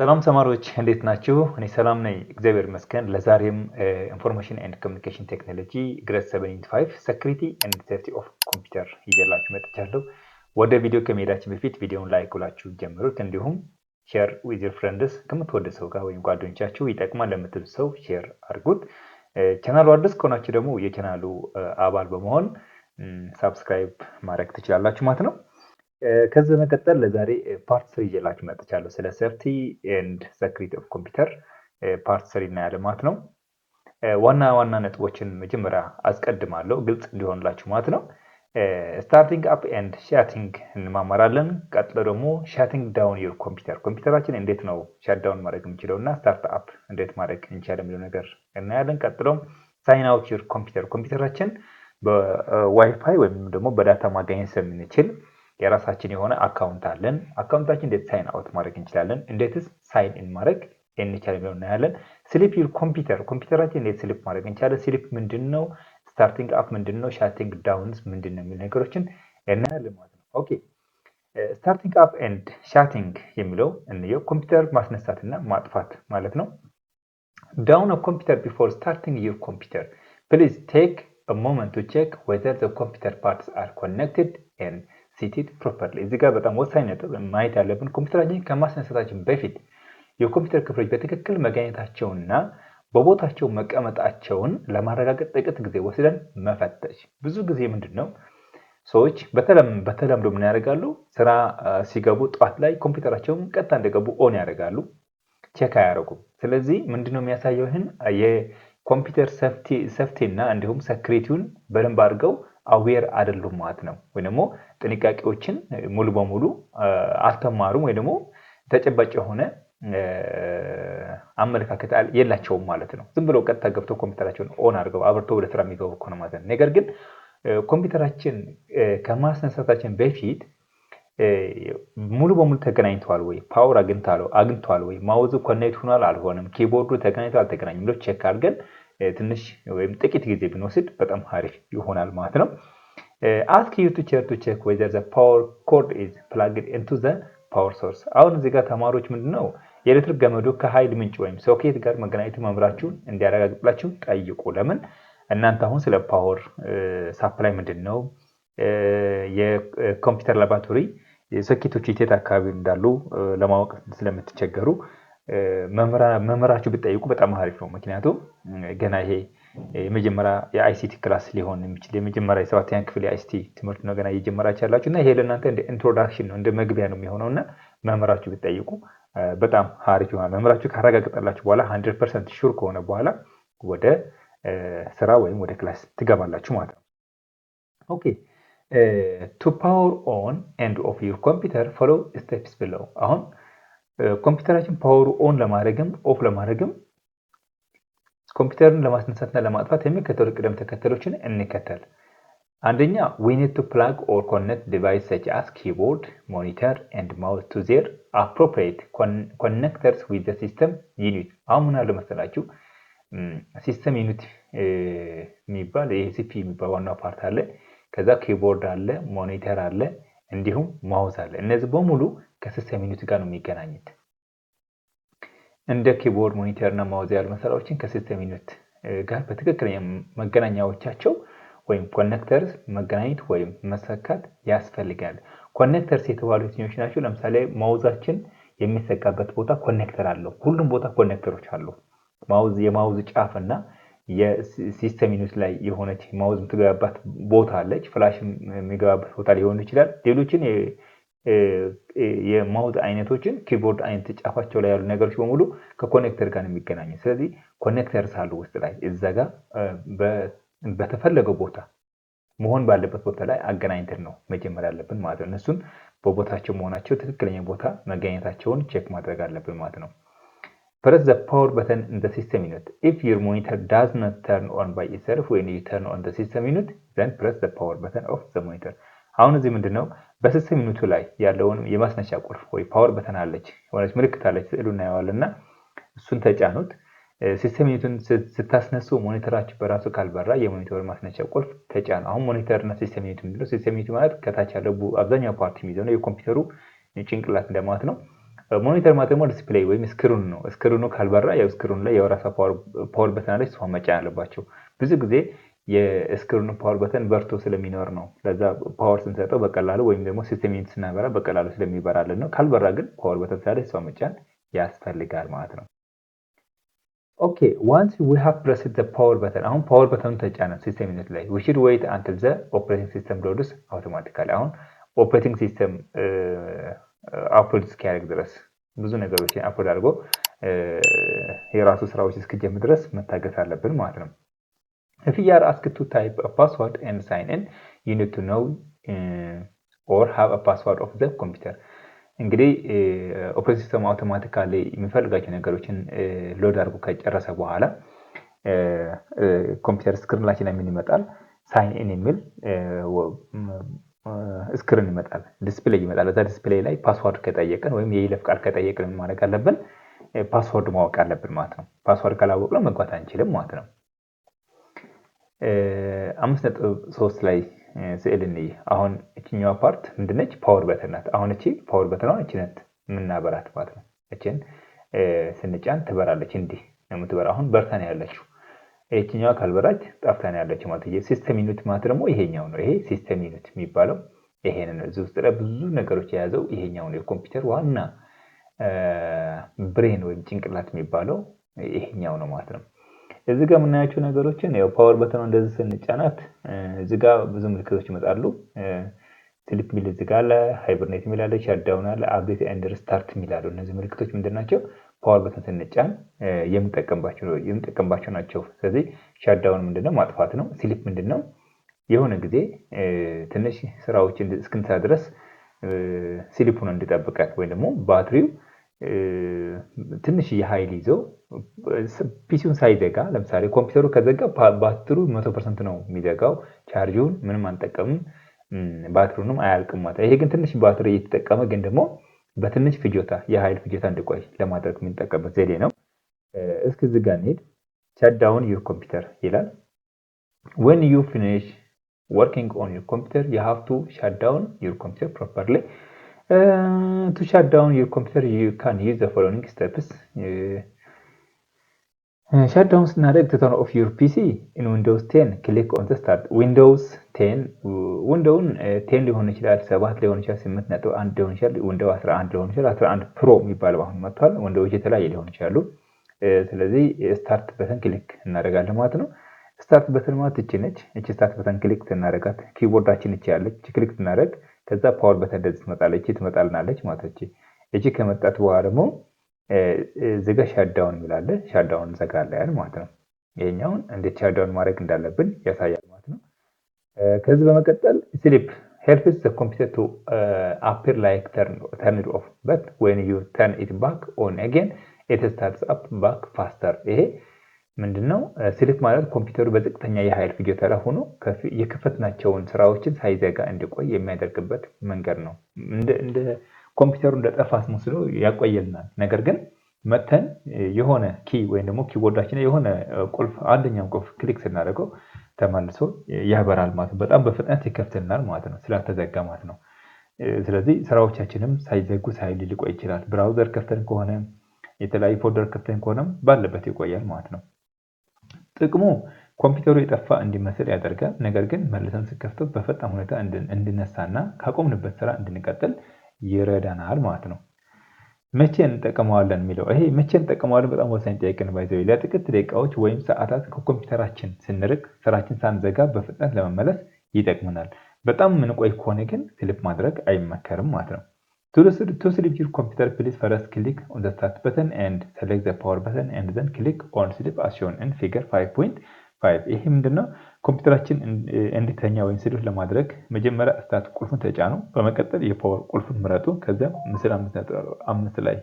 ሰላም ተማሪዎች፣ እንዴት ናችሁ? እኔ ሰላም ነኝ፣ እግዚአብሔር ይመስገን። ለዛሬም information and communication technology grade 7.5 security and safety of computer ይዤላችሁ መጥቻለሁ። ወደ ቪዲዮ ከመሄዳችን በፊት ቪዲዮውን like ብላችሁ ጀምሩት። እንዲሁም share with your friends፣ ከምትወዱ ሰው ጋር ወይም ጓደኞቻችሁ ይጠቅማል ለምትሉ ሰው share አድርጉት። ቻናሉ አዲስ ከሆናችሁ ደግሞ የቻናሉ አባል በመሆን subscribe ማድረግ ትችላላችሁ ማለት ነው። ከዚህ በመቀጠል ለዛሬ part 3 ይዤላችሁ መጥቻለሁ። ስለ safety and security of computer part 3 እናያለን ማለት ነው። ዋና ዋና ነጥቦችን መጀመሪያ አስቀድማለሁ ግልጽ እንዲሆንላችሁ ማለት ነው። Starting up and shutting እንማማራለን። ቀጥሎ ደግሞ shutting down your computer፣ ኮምፒውተራችን እንዴት ነው shut down ማድረግ የምንችለው እና start up እንዴት ማድረግ እንችላለን የሚለው ነገር እናያለን። ቀጥሎም sign out your computer፣ ኮምፒውተራችን በዋይፋይ ወይም ደግሞ በ data ማገናኘት ስለምንችል የራሳችን የሆነ account አለን። Account ኣችን እንዴት sign out ማድረግ እንችላለን፣ እንዴትስ sign in ማድረግ እንችላለን የሚለው እናያለን። Sleep your computer፣ ኮምፒውተራችን እንዴት sleep ማድረግ እንችላለን፣ sleep ምንድን ነው፣ starting up ምንድን ነው፣ shutting down ስ ምንድን ነው የሚሉ ነገሮችን እናያለን ማለት ነው። Okay, starting up and shutting የሚለው እንየው። ኮምፒውተር ማስነሳትና ማጥፋት ማለት ነው። Down computer. Before starting your computer, please take a moment to check whether the computer parts are connected and seated properly። እዚህ ጋር በጣም ወሳኝ ነጥብ ማየት ያለብን ኮምፒውተራችን ከማስነሳታችን በፊት የኮምፒውተር ክፍሎች በትክክል መገናኘታቸውንና በቦታቸው መቀመጣቸውን ለማረጋገጥ ጥቂት ጊዜ ወስደን መፈተሽ። ብዙ ጊዜ ምንድን ነው፣ ሰዎች በተለምዶ ምን ያደርጋሉ? ስራ ሲገቡ ጠዋት ላይ ኮምፒውተራቸውን ቀጥታ እንደገቡ on ያደርጋሉ፣ check አያደርጉም። ስለዚህ ምንድነው የሚያሳየው? ይህን የኮምፒውተር safety እና እንዲሁም security ውን በደንብ አድርገው aware አይደሉም ማለት ነው። ወይ ደግሞ ጥንቃቄዎችን ሙሉ በሙሉ አልተማሩም ወይ ደግሞ ተጨባጭ የሆነ አመለካከት የላቸውም ማለት ነው። ዝም ብለው ቀጥታ ገብተው ኮምፒውተራቸውን on አድርገው አብርተው ወደ ስራ የሚገቡ ከሆነ ማለት ነው። ነገር ግን ኮምፒውተራችን ከማስነሳታችን በፊት ሙሉ በሙሉ ተገናኝተዋል ወይ፣ power አግኝተዋል ወይ፣ mouse ኡ connect ሆኗል አልሆነም፣ keyboard ኡ ተገናኝቷል አልተገናኘም ብሎ check አድርገን ትንሽ ወይም ጥቂት ጊዜ ብንወስድ በጣም አሪፍ ይሆናል ማለት ነው። Ask your teacher to check whether the power cord is plugged into the power source። አሁን እዚህ ጋር ተማሪዎች ምንድነው የኤሌክትሪክ ገመዱ ከኃይል ምንጭ ወይም ሶኬት ጋር መገናኘቱ መምህራችሁን እንዲያረጋግጥላችሁ ጠይቁ። ለምን እናንተ አሁን ስለ power supply ምንድን ነው፣ የኮምፒውተር ላቦራቶሪ ሶኬቶቹ የት አካባቢ እንዳሉ ለማወቅ ስለምትቸገሩ መምህራችሁ ብትጠይቁ በጣም አሪፍ ነው። ምክንያቱም ገና ይሄ የመጀመሪያ የ ICT class ሊሆን የሚችል የመጀመሪያ የሰባተኛ ክፍል የ ICT ትምህርት ነው ገና እየጀመራችሁ ያላችሁ እና ይሄ ለእናንተ እንደ introduction ነው፣ እንደ መግቢያ ነው የሚሆነው እና መምህራችሁ ብትጠይቁ በጣም አሪፍ ይሆናል። መምህራችሁ ካረጋገጠላችሁ በኋላ፣ 100% sure ከሆነ በኋላ ወደ ስራ ወይም ወደ class ትገባላችሁ ማለት ነው። Okay, to power on and off your computer, follow steps below። አሁን ኮምፒውተራችን power ኡ on ለማድረግም off ለማድረግም፣ ኮምፒውተርን ለማስነሳትና ለማጥፋት የሚከተሉ ቅደም ተከተሎችን እንከተል። አንደኛ፣ we need to plug or connect device such as keyboard, monitor and mouse to their appropriate connectors with the system unit። አሁን ምን አለ መሰላችሁ፣ system unit የሚባል ይሄ CPU የሚባል ዋናው part አለ። ከዛ keyboard አለ፣ monitor አለ፣ እንዲሁም mouse አለ። እነዚህ በሙሉ ከ system unit ጋር ነው የሚገናኙት። እንደ keyboard፣ monitor እና mouse ያሉ መሳሪያዎችን ከ system unit ጋር በትክክለኛ መገናኛዎቻቸው ወይም connectors መገናኘት ወይም መሰካት ያስፈልጋል። Connectors የተባሉ የትኞች ናቸው? ለምሳሌ mouse ኣችን የሚሰካበት ቦታ connector አለው። ሁሉም ቦታ connector ኦች አሉ። Mouse የ mouse ጫፍ እና የ system unit ላይ የሆነች mouse የምትገባባት ቦታ አለች። Flash የሚገባበት ቦታ ሊሆን ይችላል። ሌሎችን የ mouse አይነቶችን፣ keyboard አይነት ጫፋቸው ላይ ያሉ ነገሮች በሙሉ ከ connector ጋር ነው የሚገናኙ። ስለዚህ connectors አሉ ውስጥ ላይ፣ እዛ ጋር በተፈለገው ቦታ መሆን ባለበት ቦታ ላይ አገናኝተን ነው መጀመር ያለብን ማለት ነው። እነሱን በቦታቸው መሆናቸው፣ ትክክለኛ ቦታ መገኘታቸውን check ማድረግ አለብን ማለት ነው። Press the power button in the system unit. If your monitor does not turn on by itself when you turn on the system unit, then press the power button of the monitor. አሁን እዚህ ምንድን ነው፣ በ system unit ኡ ላይ ያለውን የማስነሻ ቁልፍ ወይ power button አለች፣ የሆነች ምልክት አለች፣ ስዕሉ እናየዋለን እና እሱን ተጫኑት። System unit ኡን ስታስነሱ monitor ኣችሁ በራሱ ካልበራ የ monitor ማስነሻ ቁልፍ ተጫኑ። አሁን monitor እና system unit ምንድነው? System unit ማለት ከታች ያለው አብዛኛው part የሚይዘው ነው፣ የኮምፒውተሩ ጭንቅላት እንደማለት ነው። Monitor ማለት ደግሞ display ወይም screen ነው። Screen ኑ ካልበራ ያው screen ኑ ላይ የራሷ power button አለች፣ እሷን መጫን አለባቸው። ብዙ ጊዜ የ screen ኑ power button በርቶ ስለሚኖር ነው። ለዛ power ስንሰጠው በቀላሉ ወይም ደግሞ system unit ስናበራ በቀላሉ ስለሚበራልን ነው። ካልበራ ግን power button ስላለች እሷን መጫን ያስፈልጋል ማለት ነው። Okay, once we have pressed the power button፣ አሁን power button ኑ ተጫነ system unit ላይ፣ we should wait until the operating system loads automatically። አሁን operating system upload እስኪያደርግ ድረስ፣ ብዙ ነገሮችን upload አድርጎ የራሱ ስራዎች እስኪጀምር ድረስ መታገስ አለብን ማለት ነው። If you are asked to type a password and sign in, you need to know or have a password of the computer። እንግዲህ operating system automatically የሚፈልጋቸው ነገሮችን load አድርጎ ከጨረሰ በኋላ computer screen ኣችን ላይ ምን ይመጣል? Sign in የሚል screen ይመጣል፣ display ይመጣል። እዛ display ላይ password ከጠየቀን ወይም የይለፍ ቃል ከጠየቀን ምን ማድረግ አለብን? Password ማወቅ አለብን ማለት ነው። Password ካላወቅነው መግባት አንችልም ማለት ነው። 5.3 ላይ ስዕል እንይ። አሁን እችኛዋ part ምንድነች? Power button ናት። አሁን እቺ power button ኗ እቺ ናት የምናበራት ማለት ነው። እችን ስንጫን ትበራለች። እንዲህ ነው የምትበራ። አሁን በርታ ነው ያለችው። ይችኛዋ ካልበራች ጠፍታ ነው ያለችው ማለት ነው። System unit ማለት ደግሞ ይሄኛው ነው። ይሄ system unit የሚባለው ይሄንን ነው። እዚህ ውስጥ ላይ ብዙ ነገሮች የያዘው ይሄኛው ነው። የኮምፒውተር ዋና brain ወይም ጭንቅላት የሚባለው ይሄኛው ነው ማለት ነው። እዚህ ጋር የምናያቸው ነገሮችን ያው power button ኑ እንደዚህ ስንጫናት እዚህ ጋር ብዙ ምልክቶች ይመጣሉ። Sleep የሚል እዚህ ጋር አለ፣ hibernate የሚል አለ፣ shutdown አለ፣ update and restart የሚል አሉ። እነዚህ ምልክቶች ምንድን ናቸው? Power button ስንጫን የምንጠቀምባቸው ናቸው። ስለዚህ shutdown ምንድነው? ማጥፋት ነው። Sleep ምንድነው? የሆነ ጊዜ ትንሽ ስራዎች እስክንሰራ ድረስ sleep ኡን እንዲጠብቀን ወይም ደግሞ ባትሪው ትንሽ የኃይል ይዞ PC ውን ሳይዘጋ፣ ለምሳሌ ኮምፒውተሩ ከዘጋ ባትሪው 100% ነው የሚዘጋው። ቻርጁን ምንም አንጠቀምም፣ ባትሪውንም አያልቅም ማለት። ይሄ ግን ትንሽ ባትሪ እየተጠቀመ ግን ደግሞ በትንሽ ፍጆታ የኃይል ፍጆታ እንዲቆይ ለማድረግ የምንጠቀምበት ዘዴ ነው። እስኪ እዚህ ጋር እንሂድ። Shut down your computer ይላል። When you finish working on your computer, you have to shut down your computer properly. To shut down your computer, you can use the following steps. Shut down ስናደርግ፣ to turn off your PC in Windows 10, click on the start። Windows 10፣ Window ን 10 ሊሆን ይችላል፣ 7 ሊሆን ይችላል፣ 8.1 ሊሆን ይችላል፣ Window 11 ሊሆን ይችላል። 11 Pro የሚባለው አሁን መጥቷል። Window ዎች የተለያየ ሊሆን ይችላሉ። ስለዚህ start button click እናደርጋለን ማለት ነው። Start button ማለት እቺ ነች። እቺ start button click ስናደርጋት keyboard ኣችን እቺ ያለች፣ እቺ click ስናደርግ ከዛ power button እንደዚህ ትመጣለች፣ እቺ ትመጣልናለች ማለት። እቺ ከመጣት በኋላ ደግሞ እዚህ ጋር shutdown የሚል አለ። Shutdown እንዘጋለን ማለት ነው። ይሄኛውን እንዴት shutdown ማድረግ እንዳለብን ያሳያል ማለት ነው። ከዚህ በመቀጠል sleep helps the computer to appear like turned off, but when you turn it back on again, it starts up back faster። ይሄ ምንድነው? Sleep ማለት ኮምፒውተሩ በዝቅተኛ የኃይል ፍጆታ ላይ ሆኖ የከፈትናቸውን ስራዎችን ሳይዘጋ እንዲቆይ የሚያደርግበት መንገድ ነው። እንደ ኮምፒውተሩ እንደጠፋ አስመስሎ ያቆየልናል። ነገር ግን መተን የሆነ key ወይም ደግሞ keyboard ኣችን የሆነ ቁልፍ፣ አንደኛውን ቁልፍ click ስናደርገው ተመልሶ ያበራል ማለት ነው። በጣም በፍጥነት ይከፍትልናል ማለት ነው፣ ስላልተዘጋ ማለት ነው። ስለዚህ ስራዎቻችንም ሳይዘጉ ሳይል ሊቆይ ይችላል። Browser ከፍተን ከሆነ፣ የተለያዩ folder ከፍተን ከሆነም ባለበት ይቆያል ማለት ነው። ጥቅሙ ኮምፒውተሩ የጠፋ እንዲመስል ያደርጋል። ነገር ግን መልሰን ስከፍተው በፈጣን ሁኔታ እንድነሳና ካቆምንበት ስራ እንድንቀጥል ይረዳናል ማለት ነው። መቼ እንጠቀመዋለን የሚለው፣ ይሄ መቼ እንጠቀመዋለን በጣም ወሳኝ ጥያቄ ነው። By the way፣ ለጥቂት ደቂቃዎች ወይም ሰዓታት ከኮምፒውተራችን ስንርቅ ስራችን ሳንዘጋ በፍጥነት ለመመለስ ይጠቅመናል። በጣም የምንቆይ ከሆነ ግን sleep ማድረግ አይመከርም ማለት ነው። To sleep your computer, please first click on the start button and select the power button and then click on sleep as shown in figure 5.5። ይሄ ምንድነው? ኮምፒውተራችን እንዲተኛ ወይም sleep ለማድረግ መጀመሪያ start ቁልፉን ተጫኑ። በመቀጠል የ power ቁልፉን ምረጡ። ከዚያም ምስል 5.5 ላይ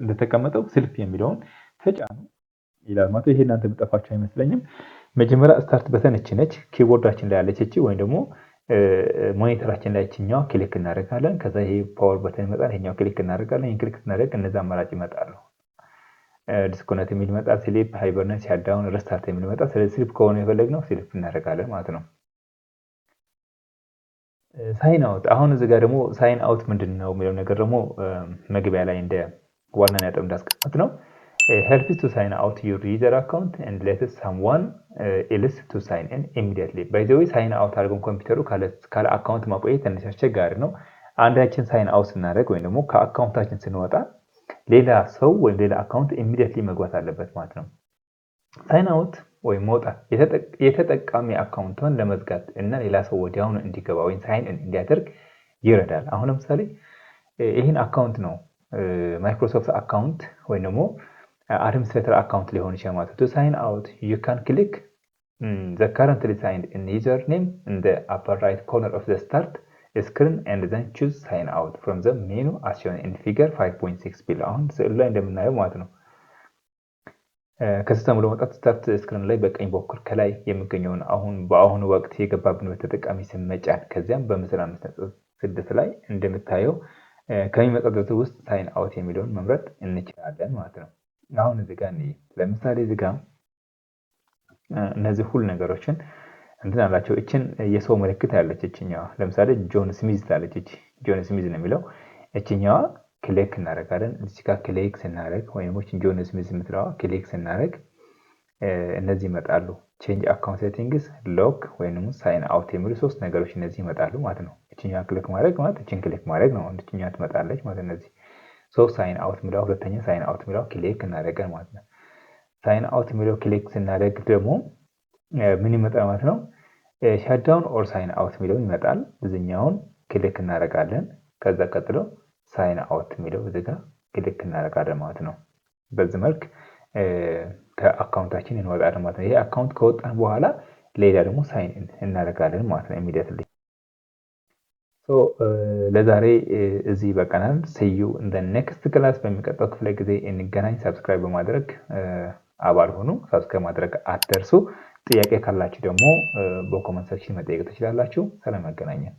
እንደተቀመጠው sleep የሚለውን ተጫኑ ይላል ማለት። ይሄ እናንተ የምጠፋችሁ አይመስለኝም። መጀመሪያ start button እቺ ነች፣ keyboard ኣችን ላይ ያለች እቺ፣ ወይም ደግሞ monitor ኣችን ላይ እችኛዋ click እናደርጋለን። ከዛ ይሄ power button ይመጣል። ይሄኛው click እናደርጋለን። ይሄን click ስናደርግ እነዚህ አማራጭ ይመጣሉ። Disconnect የሚል ይመጣል። Sleep፣ hibernate፣ shutdown፣ restart የሚል ይመጣል። ስለዚህ sleep ከሆነ የፈለግነው sleep እናደርጋለን ማለት ነው። Sign out፣ አሁን እዚህ ጋር ደግሞ sign out ምንድን ነው የሚለው ነገር ደግሞ መግቢያ ላይ እንደ ዋና ነጥብ እንዳስቀመጥ ነው helps to sign out your user account and lets someone else to sign in immediately። By the way, sign out አድርገን ኮምፒውተሩ ካለ account ማቆየት ትንሽ አስቸጋሪ ነው። አንዳችን sign out ስናደርግ ወይም ደግሞ ከ account ኣችን ስንወጣ ሌላ ሰው ወይም ሌላ account immediately መግባት አለበት ማለት ነው። Sign out ወይም መውጣት የተጠቃሚ account ን ለመዝጋት እና ሌላ ሰው ወዲያውኑ እንዲገባ ወይም sign in እንዲያደርግ ይረዳል። አሁን ለምሳሌ ይህን account ነው፣ Microsoft account ወይም ደግሞ administrator account ሊሆን ይችላል ማለት ነው። To sign out, you can click the currently signed in user name in the upper right corner of the start screen and then choose sign out from the menu as shown in figure 5.6 below። አሁን ስዕሉ ላይ እንደምናየው ማለት ነው። ከ system ኡ ለመውጣት start screen ላይ በቀኝ በኩል ከላይ የሚገኘውን አሁን በአሁኑ ወቅት የገባብን በተጠቃሚ ስም መጫን፣ ከዚያም በምስል 5.6 ላይ እንደምታየው ከሚመጣው ዝርዝር ውስጥ sign out የሚለውን መምረጥ እንችላለን ማለት ነው። አሁን እዚህ ጋር እንይ። ለምሳሌ እዚህ ጋር እነዚህ ሁሉ ነገሮችን እንትን አላቸው። እችን የሰው ምልክት ያለች እችኛዋ ለምሳሌ ጆን ስሚዝ ታለች። እች ጆን ስሚዝ ነው የሚለው፣ እችኛዋ click እናደርጋለን። እዚህ ጋር click ስናደርግ ወይም ጆን ስሚዝ የምትለዋ click ስናደርግ እነዚህ ይመጣሉ። Change account settings፣ lock ወይም sign out የሚሉ ሶስት ነገሮች እነዚህ ይመጣሉ ማለት ነው። እችኛዋ click ማድረግ ማለት እችን click ማድረግ ነው። እችኛዋ ትመጣለች ማለት እነዚህ so sign out የሚለው፣ ሁለተኛ sign out የሚለው click እናደርጋለን ማለት ነው። Sign out የሚለው click ስናደርግ ደግሞ ምን ይመጣል ማለት ነው? Shutdown or sign out የሚለው ይመጣል። እዚኛውን click እናደርጋለን። ከዛ ቀጥሎ sign out የሚለው እዚህ ጋር click እናደርጋለን ማለት ነው። በዚህ መልክ ከ account ኣችን እንወጣለን ማለት ነው። ይሄ account ከወጣን በኋላ ሌላ ደግሞ sign in እናደርጋለን ማለት ነው immediately። ለዛሬ እዚህ ይበቃናል። See you in the next class። በሚቀጥለው ክፍለ ጊዜ እንገናኝ። Subscribe በማድረግ አባል ሁኑ። Subscribe ማድረግ አትርሱ። ጥያቄ ካላችሁ ደግሞ በ comment section መጠየቅ ትችላላችሁ። ሰላም ያገናኘን።